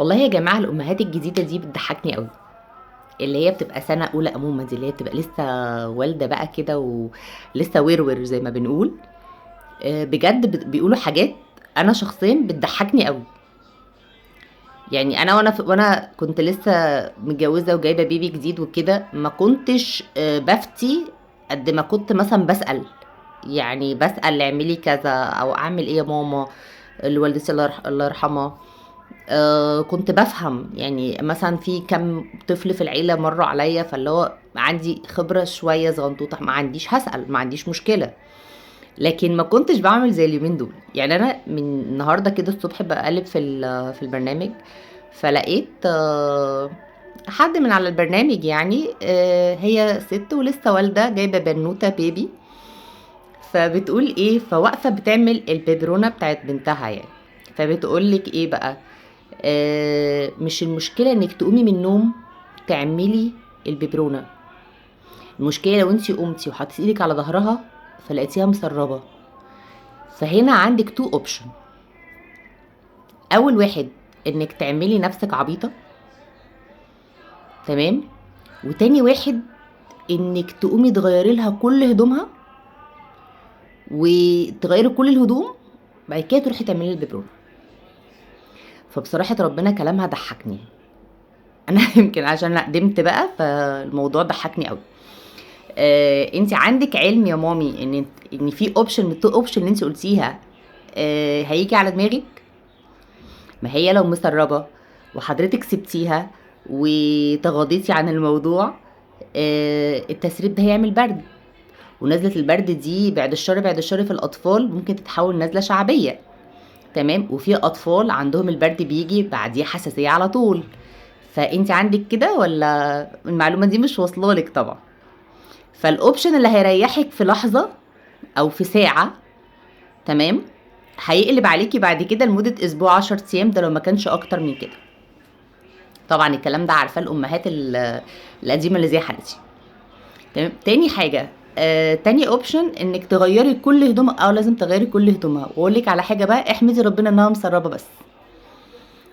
والله يا جماعة الأمهات الجديدة دي بتضحكني قوي، اللي هي بتبقى سنة أولى أمومة دي، اللي هي بتبقى لسه والدة بقى كده ولسه ورور زي ما بنقول. بجد بيقولوا حاجات أنا شخصيا بتضحكني قوي. يعني أنا وأنا كنت لسه متجوزة وجايبة بيبي جديد وكده، ما كنتش بفتي قد ما كنت مثلا بسأل، يعني بسأل اعملي كذا أو أعمل إيه يا ماما لوالدتي الله يرحمها. كنت بفهم، يعني مثلا في كم طفل في العيلة مروا عليا، فاللي هو عندي خبرة شوية صغنطوطة، ما عنديش هسأل، ما عنديش مشكلة. لكن ما كنتش بعمل زي اليومين دول. يعني أنا من النهاردة كده الصبح بقلب في البرنامج، فلقيت حد من على البرنامج، هي ست ولسه والدة جايبة بنوتة بيبي، فبتقول إيه، فواقفة بتعمل البيبرونة بتاعت بنتها يعني، فبتقول لك إيه بقى، مش المشكلة إنك تقومي من النوم تعملي البيبرونة، المشكلة لو انتي قمتي وحطيتي ايدك على ظهرها فلقيتيها مسربة. فهنا عندك two option، اول واحد انك تعملي نفسك عبيطة، تمام، وتاني واحد انك تقومي تغيري لها كل هدومها وتغيري كل الهدوم، بعد كده تروحي تعملي البيبرونة. فبصراحة ربنا كلامها ضحكني انا يمكن عشان قدمت بقى فالموضوع ضحكني قوي. انت عندك علم يا مامي ان في option من ال two option اللي انت قلتيها، هيجي على دماغك؟ ما هي لو مسربه وحضرتك سبتيها وتغاضيتي عن الموضوع، التسريب ده هيعمل برد، ونزله البرد دي بعد الشر بعد الشر في الاطفال ممكن تتحول نزله شعبية، تمام، وفي اطفال عندهم البرد بيجي بعديه حساسية على طول. فانت عندك كده ولا المعلومة دي مش واصله لك؟ طبعا. فال option اللي هيريحك في لحظة او في ساعة، تمام، هيقلب عليكي بعد كده لمدة اسبوع 10 ايام، ده لو ما كانش اكتر من كده. طبعا الكلام ده عارفاه الامهات القديمة اللي زي حالتي، تمام. تاني حاجة، تاني option انك تغيري كل هدومها، او لازم تغيري كل هدومها. واقول لك على حاجة بقى، احمدي ربنا انها مسربه بس،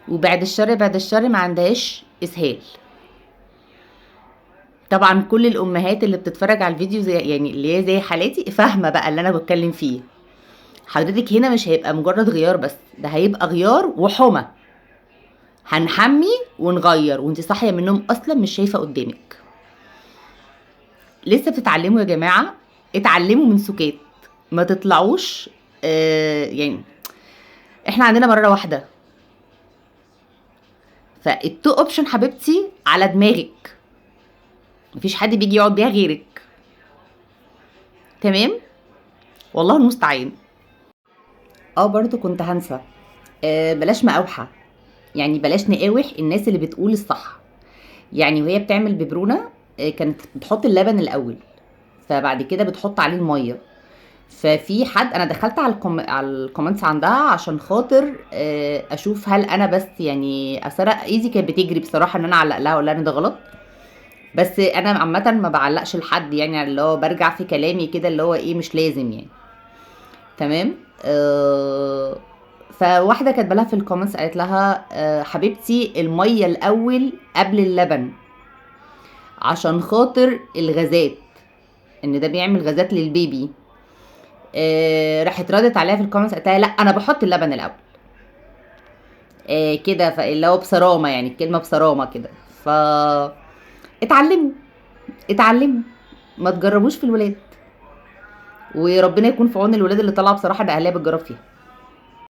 وبعد الشر بعد الشر ما عندهاش اسهال. طبعا كل الامهات اللي بتتفرج على الفيديو زي يعني اللي هي زي حالاتي فاهمه بقى اللي انا بتكلم فيه. حضرتك هنا مش هيبقى مجرد غيار بس، ده هيبقى غيار وحمى، هنحمي ونغير وانت صاحية من النوم اصلا مش شايفه قدامك. لسه بتتعلموا يا جماعة، اتعلموا من سكات، ما تطلعوش. يعني احنا عندنا مرة واحدة، فال two option حبيبتي على دماغك، مفيش حد بيجي يقعد بيها غيرك، تمام، والله المستعان. برضو كنت هنسى، بلاش مقاوحه، يعني بلاش نقاوح الناس اللي بتقول الصح. يعني وهي بتعمل ببرونه، كانت بتحط اللبن الاول، فبعد كده بتحط عليه المية. ففي حد انا دخلت على ال comments عندها عشان خاطر، اشوف هل انا بس يعني اسرق ايدي كانت بتجري بصراحة ان انا اعلق لها ولا انا ده غلط، بس انا عامة ما بعلقش لحد، يعني اللي هو برجع في كلامي كده اللي هو ايه مش لازم يعني، تمام. فواحدة كاتبه لها في ال comments قالت لها، حبيبتي المية الاول قبل اللبن عشان خاطر الغازات، ان ده بيعمل غازات للبيبي. راحت ردت عليها في ال comments قالت لها لا انا بحط اللبن الاول، كده، فاللي هو بصرامه، يعني الكلمة بصرامه كده. ف اتعلموا، ما تجربوش في الولاد، وربنا يكون في عون الولاد اللي طالعه بصراحة ده اهلها بتجرب فيها.